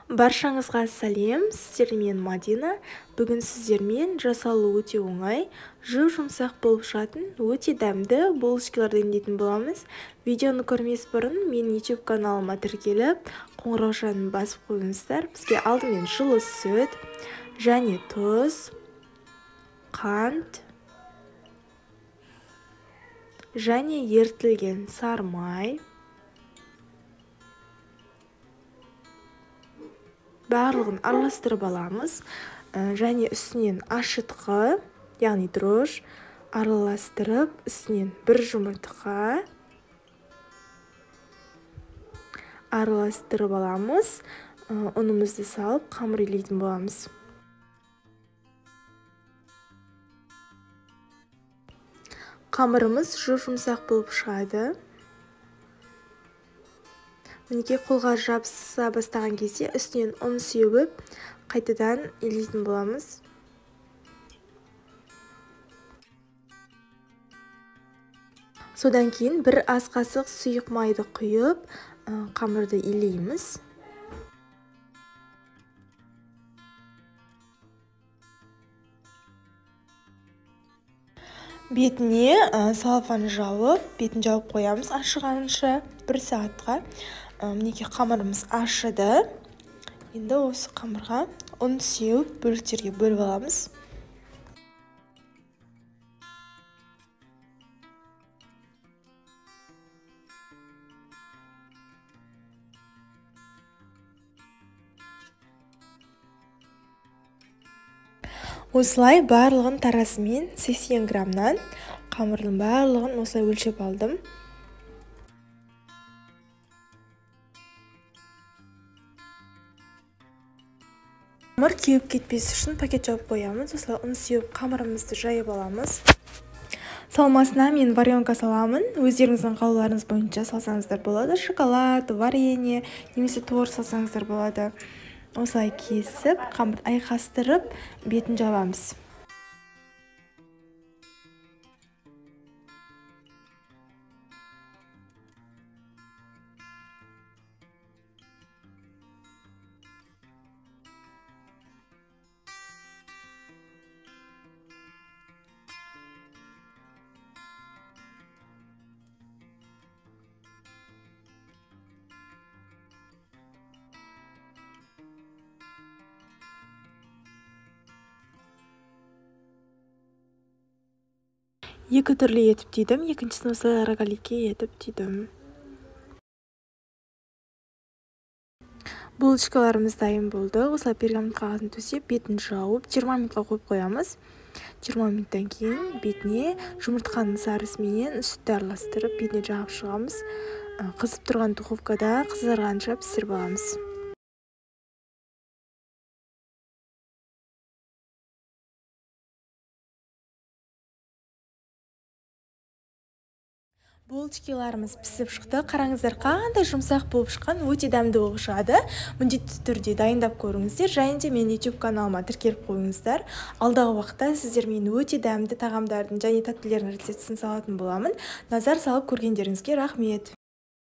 Баршаңызға сәлем, сіздермен Мадина. Бүгін сіздермен жасалуы өте оңай, жұп-жұмсақ болып шығатын өте дәмді булочкалар дайындайтын боламыз. Видеоны көрмес бұрын менің YouTube каналыма тіркеліп, қоңыраушаны басып қойыңыздар. Бізге алдымен жылы сүт және тұз, қант және ерітілген сары май. Барлығын араластырып аламыз және үстінен ашытқы, яғни дрожж араластырып, үстінен бір жұмыртқа араластырып аламыз. Ұнымызды салып қамыр илейтін боламыз. Қамырымыз жұп-жұмсақ болып шығады. Мінекей қолға жабыса бастаған кезде үстінен ұн сеуіп, қайтадан илейтін боламыз. Содан кейін бір ас қасық сұйық майды құйып, қамырды илейміз. Бетіне салафан жауып, бетін жауып қоямыз ашығанша бір сағатқа. Мінекей қамырымыз ашыды. Енді осы қамырға ұн сеуіп бөліктерге бөліп аламыз. Осылай барлығын таразымен 80 граммнан қамырдың барлығын осылай өлшеп алдым. Қамыр кеуіп кетпес үшін пакет жауып қоямыз. Осылай ұн сеуіп қамырымызды жайып аламыз. Салмасына мен варенка саламын. Өздеріңіздің қалауларыңыз бойынша салсаңыздар болады. Шоколад, варенье немесе торт салсаңыздар болады. Осылай кесіп, қамырды айқастырып, бетін жабамыз. Екі түрлі етіп түйдім, екіншісін осылай рогаликке етіп түйдім. Булочкаларымыз дайын болды. Осылай пергамент қағазын төсеп, бетін жауып, 20 минутқа қойып қоямыз. 20 минуттан кейін бетіне жұмыртқаның сарысыменен сүтті араластырып, бетіне жағып шығамыз. Қызып тұрған духовкада қызарғанша пісіріп аламыз. Булочкаларымыз пісіп шықты. Қараңыздар, қандай жұмсақ болып шыққан, өте дәмді болып шығады. Міндетті түрде дайындап көріңіздер. Және де менің YouTube каналыма тіркеліп қойыңыздар. Алдағы уақытта сіздер мен өте дәмді тағамдардың және тәттілердің рецептісін салатын боламын. Назар салып көргендеріңізге рахмет.